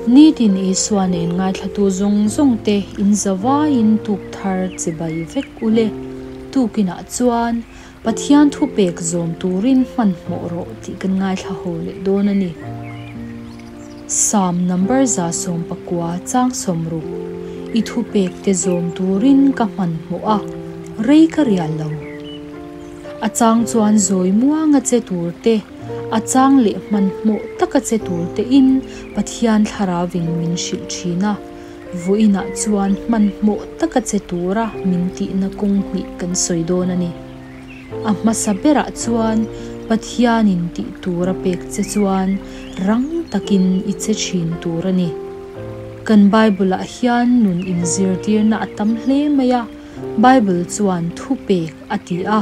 Nitin Isua nen ngaithlatu zawng zawng te in zavaiin tuk thar chibai vek ule. Tukinah chuan Pathian thupek zawm turin hmanhmawh rawh tih kan ngaithla ho leh dawn a ni. Psalm number 119 chang 60, I thupek te zawm turin ka hmanhmawh a, rei ka rial lo. A chang chuan zawi muanga che tur te, a chang leh hmanhmawh taka che tur tein Pathian thlarauin min hrilh thin a. Vawiinah chuan hmanhmawh taka che tura min tihna kawng hnih kan sawi dawn a ni. A hmasa berah chuan Pathianin tih tur a pek che chuan rang takin i che thin tur a ni. Kan Bible-ah hian nun inzirtirna a tam hle mai a, Bible chuan thupek a ti a,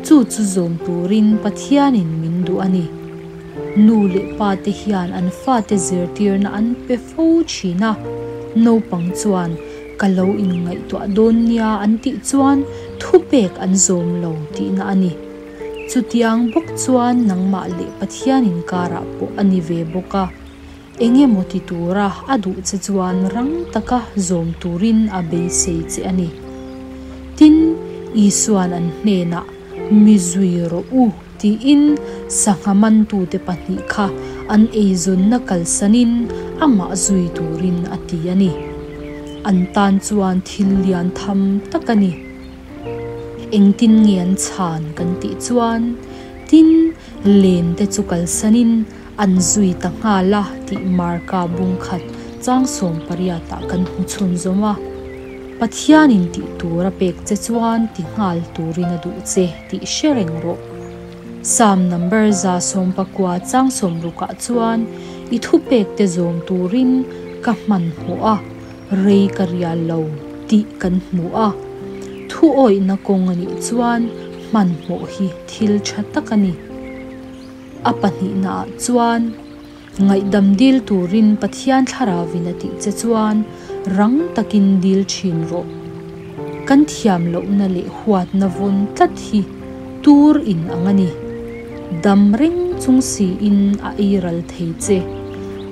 chu chu zawm turin Pathianin min duh a ni. Nu leh pa te hian an fate zirtirna an pe fo thin a, naupang chuan ka lo inngaihtuah dawn nia an tih chuan thupek an zawm lo tihna a ni. Chutiang bawk chuan nangmah leh Pathian inkarah pawh a ni ve bawk a. Eng emaw ti tura a duh che chuan rang taka zawm turin a beisei che a ni. Tin, Isua'n an hnenah, Mi zui rawh u, tiin sangha mantute pahnih kha an eizawnna kalsanin amah zui turin a ti a ni. An tan chuan thil lian tham tak a ni. Engtin nge an chhan kan tih chuan, tin, len te chu kalsanin An zui ta nghal a tih Marka bung khat chang 18 ah kan hmu chhunzawm a. Pathianin tih tur a pek che chuan ti nghal turin a duh che tih hre reng rawh. Psalm number 119 chang 60 ah chuan i thupek te zawm turin ka hmanhmawh a, rei ka rial lo tih kan hmu a. Thu awihna kawng a nih chuan hmanhmawh hi thil tha tak a ni. A pahnihnaah chuan, ngaihdam dil turin Pathian thlarauin a tih che chuan rang takin dil thin rawh. Kan thiam lohna leh huatna vawn tlat hi tur in ang a ni. Dam reng chung siin a ei ral thei che.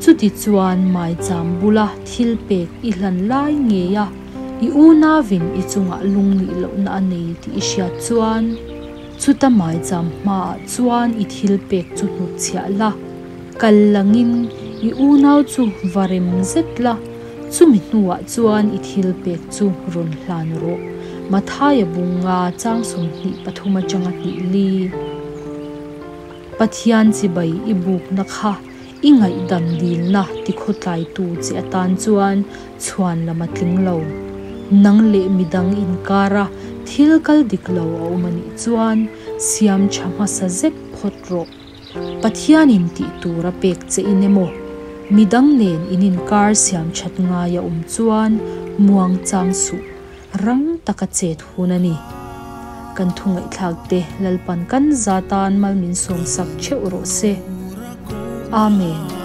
Chuti chuan maicham bula thil pek i hlan lai ngei a, i unauin i chungah lungnih lohna a nei tih i hriat chuan, Chuta maicham hmaah chuan i thil pek chu hnutchhiah la, kal langin i unau chu va rem zet la, chumi hnuah chuan i thil pek chu rawn hlan rawh. Mathaia bunga chang 23 atanga hnih li. Pathian chibai i bukna kha i ngaihdam dilna tikhawtlaitu che atan chuan chhuan lam a tling lo. Nang leh midang inkara thil kal dik lo a awm a nih chuan siam tha hmasa zek phawt rawh. Pathianin tih tur a pek che in emaw, midang nen in inkar siam that ngai a awm chuan muang chang suh, rang taka chet hun a ni. Kan thu ngaihthlak te Lalpan kan za tan mal min sawmsak theuh rawh se. Amen.